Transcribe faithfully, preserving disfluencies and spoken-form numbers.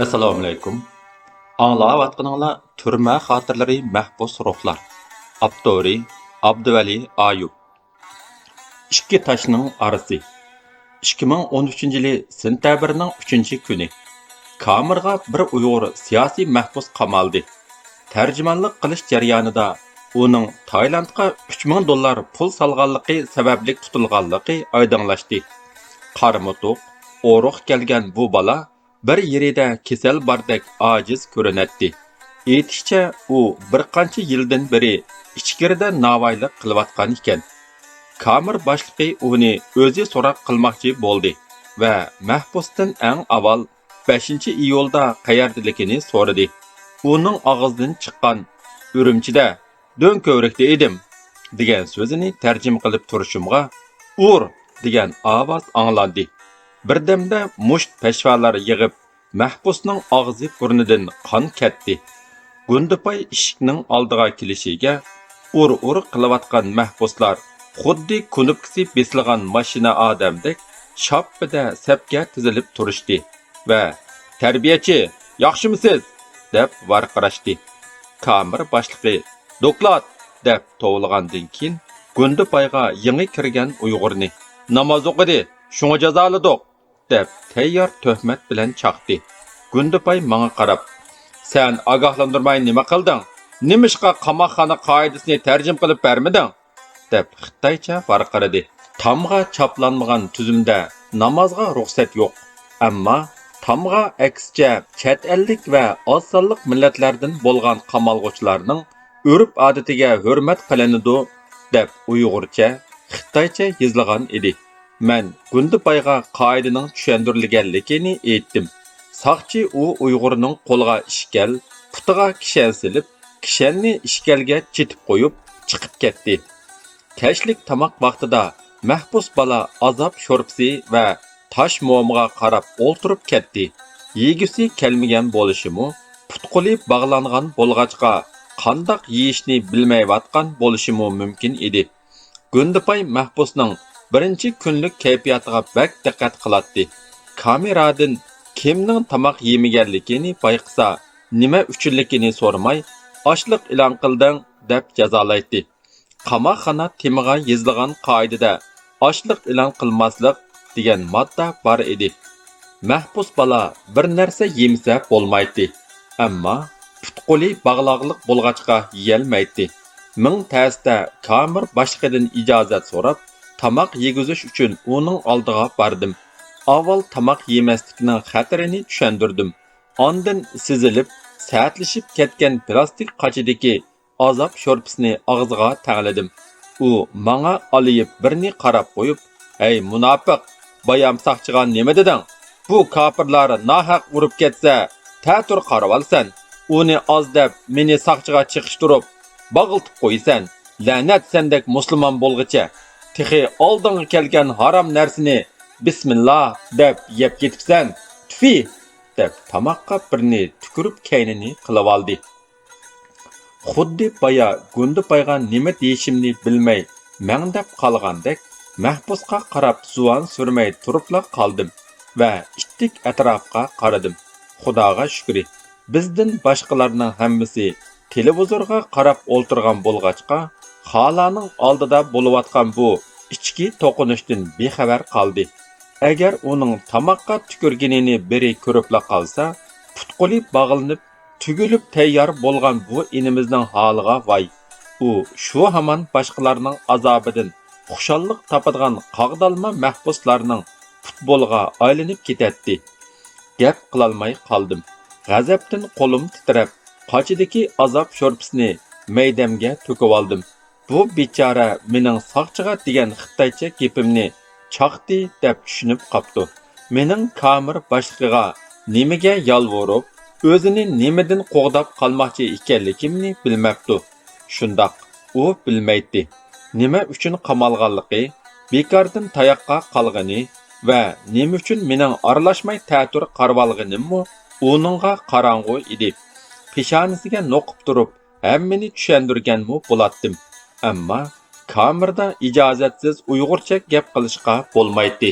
ئەسسالامۇئەلەيكۇم. ئاڭلاۋاتقىنىڭلار تۈرمە خاتىرىلىرى، مەھبۇس روھلار. ئاپتورى ئابدۇۋەلى ئايۇپ. ئىككى تاشنىڭ ئارىسى. ئىككى مىڭ ئون ئۈچىنچى يىلى سېنتەبىرنىڭ ئۈچىنچى كۈنى. كامېرغا بىر ئۇيغۇر سىياسىي مەھبۇس قامالدى. تەرجىمانلىق قىلىش جەريانىدا ئۇنىڭ تايلاندقا ئۈچ مىڭ دوللار پۇل سالغانلىقى سەۋەبلىك تۇتۇلغانلىقى ئايدىڭلاشتى. قارىمۇتۇق، ئورۇق كەلگەن بۇ بالا بىر يېرىدە كېسەل باردەك ئاجىز كۆرۈنەتتى. ئېيتىشىچە، ئۇ بىر قانچە يىلدىن بېرى ئىچكىرىدە ناۋايلىق قىلىۋاتقان ئىكەن. كامېر باشلىقى ئۇنى ئۆزى سوراق قىلماقچى بولدى ۋە مەھبۇستىن ئەڭ ئاۋۋال بەشىنچى ئىيۇلدا قەيەردىلىكىنى سورىدى. ئۇنىڭ ئاغزىدىن چىققان، «ئۈرۈمچىدە، دۆڭ كۆۋرۈكتە ئىدىم» دېگەن سۆزىنى تەرجىمە قىلىپ تۇرۇشۇمغا، «ئۇر!» دېگەن ئاۋاز ئاڭلاندى. بىردەمدە مۇشت پەشۋالار يىغىپ، مەھبۇسنىڭ ئاغزى بۇرنىدىن قان كەتتى. گۇندىپاي ئىشىكنىڭ ئالدىغا كېلىشىگە، ئۇر-ئۇر قىلىۋاتقان مەھبۇسلار خۇددى كۇنۇپكىسى بېسىلغان ماشىنا ئادەمدەك شاپپىدە سەپكە تىزىلىپ تۇرۇشتى ۋە، «تەربىيەچى، ياخشىمۇسىز؟» دەپ ۋارقىراشتى. كامېر باشلىقى، «دوكلات!» دەپ توۋلىغاندىن كېيىن، گۇندىپايغا يېڭى كىرگەن ئۇيغۇرنى، «ناماز ئوقۇدى، شۇڭا جازالىدۇق!» دەپ تەييار تۆھمەت بىلەن چاقتى. گۇندىپاي ماڭا قاراپ، «سەن ئاگاھلاندۇرماي نېمە قىلدىڭ؟ نېمىشقا قاماقخانا قائىدىسىنى تەرجىمە قىلىپ بەرمىدىڭ؟» دەپ خىتايچە ۋارقىرىدى. تامغا چاپلانمىغان تۈزۈمدە نامازغا رۇخسەت يوق. ئەمما تامغا ئەكسىچە چەت ئەللىك ۋە ئاز سانلىق مىللەتلەردىن بولغان قامالغۇچىلارنىڭ ئۆرپ-ئادىتىگە ھۆرمەت قىلىنىدۇ، دەپ ئۇيغۇرچە، خىتايچە يېزىلغان ئىدى. مەن گۇندىپايغا قائىدىنىڭ چۈشەندۈرۈلگەنلىكىنى ئېيتتىم. ساقچى ئۇ ئۇيغۇرنىڭ قولىغا ئىشكەل، پۇتىغا كىشەن سېلىپ، كىشەننى ئىشكەلگە چېتىپ قويۇپ، چىقىپ كەتتى. كەچلىك تاماق ۋاقتىدا مەھبۇس بالا ئازاب شورپىسى ۋە تاش مومىغا قاراپ ئولتۇرۇپ كەتتى. يېگۈسى كەلمىگەن بولۇشىمۇ، پۇت-قولى باغلانغان بولغاچقا، قانداق يېيىشنى بىلمەيۋاتقان بولۇشىمۇ مۇمكىن ئىدى. گۇندىپاي مەھبۇسنىڭ بىرىنچى كۈنلۈك كەيپىياتىغا بەك دىققەت قىلاتتى. كامېرادىن كىمنىڭ تاماق يېمىگەنلىكىنى بايقىسا، نېمە ئۈچۈنلۈكىنى سورىماي، «ئاشلىق ئېلان قىلدىڭ» دەپ جازالايتتى. قاماقخانا تېمىغا يېزىلغان قائىدىدە ئاشلىق ئېلان قىلماسلىق دېگەن ماددا بار ئىدى. مەھبۇس بالا بىر نەرسە يېمىسە بولمايتتى، ئەمما پۇت-قولى باغلاقلىق بولغاچقا يېيەلمەيتتى. مىڭ تەستە كامېر باشلىقىدىن ئىجازەت سوراپ، تاماق يېگۈزۈش ئۈچۈن ئۇنىڭ ئالدىغا باردىم. ئاۋۋال تاماق يېمەسلىكنىڭ خەتىرىنى چۈشەندۈردۈم. ئاندىن سىزىلىپ، سەتلىشىپ كەتكەن پىلاستىك قاچىدىكى ئازاب شورپىسىنى ئاغزىغا تەڭلىدىم. ئۇ ماڭا ئالىيىپ بىرنى قاراپ قويۇپ، «ھەي مۇناپىق، بايام ساقچىغا نېمە دېدىڭ؟ بۇ كاپىرلار ناھەق ئۇرۇپ كەتسە، تەتۈر قارىۋالىسەن. ئۇنى ئاز دەپ، مېنى ساقچىغا چېقىشتۇرۇپ، باغلىتىپ قويىسەن. لەنەت سەندەك مۇسۇلمان بولغىچە! تېخى ئالدىڭغا كەلگەن ھارام نەرسىنى بىسمىللا دەپ يەپ كېتىپسەن. تۈفى!» دەپ تاماققا بىرنى تۈكۈرۈپ كەينىنى قىلىۋالدى. خۇددى بايا گۇندىپايغا نېمە دېيىشىمنى بىلمەي مەڭدەپ قالغاندەك، مەھبۇسقا قاراپ زۇۋان سۈرمەي تۇرۇپلا قالدىم ۋە ئىتتىك ئەتراپقا قارىدىم. خۇداغا شۈكرى، بىزدىن باشقىلارنىڭ ھەممىسى تېلېۋىزورغا قاراپ ئولتۇرغان بولغاچقا، خالانىڭ ئالدىدا بولۇۋاتقان بۇ ئىچكى توقۇنۇشتىن بىخەۋەر قالدى. ئەگەر ئۇنىڭ تاماققا تۈكۈرگىنىنى بىرى كۆرۈپلا قالسا، پۇت-قولى باغلىنىپ، تۈگۈلۈپ تەييار بولغان بۇ ئىنىمىزنىڭ ھالىغا ۋاي! ئۇ شۇ ھامان باشقىلارنىڭ ئازابىدىن خۇشاللىق تاپىدىغان قاغدالما مەھبۇسلارنىڭ پۇتبولىغا ئايلىنىپ كېتەتتى. گەپ قىلالماي قالدىم. غەزەپتىن قولۇم تىترەپ، قاچىدىكى ئازاب شورپىسىنى مەيدەمگە تۆكۈۋالدىم. بۇ بىچارە مېنىڭ ساقچىغا دېگەن خىتايچە گېپىمنى چاقتى دەپ چۈشىنىپ قاپتۇ. مېنىڭ كامېر باشلىقىغا نېمىگە يالۋۇرۇپ، ئۆزىنى نېمىدىن قوغداپ قالماقچى ئىكەنلىكىمنى بىلمەپتۇ. شۇنداق، ئۇ بىلمەيتتى. نېمە ئۈچۈن قامالغانلىقى، بىكاردىن تاياققا قالغىنى ۋە نېمە ئۈچۈن مېنىڭ ئارىلاشماي تەتۈر قارىۋالغىنىممۇ ئۇنىڭغا قاراڭغۇ ئىدى. پېشانىسىگە نوقۇپ تۇرۇپ، ھەممىنى چۈشەندۈرگەنمۇ بولاتتىم. ئەمما كامېردا ئىجازەتسىز ئۇيغۇرچە گەپ قىلىشقا بولمايتتى.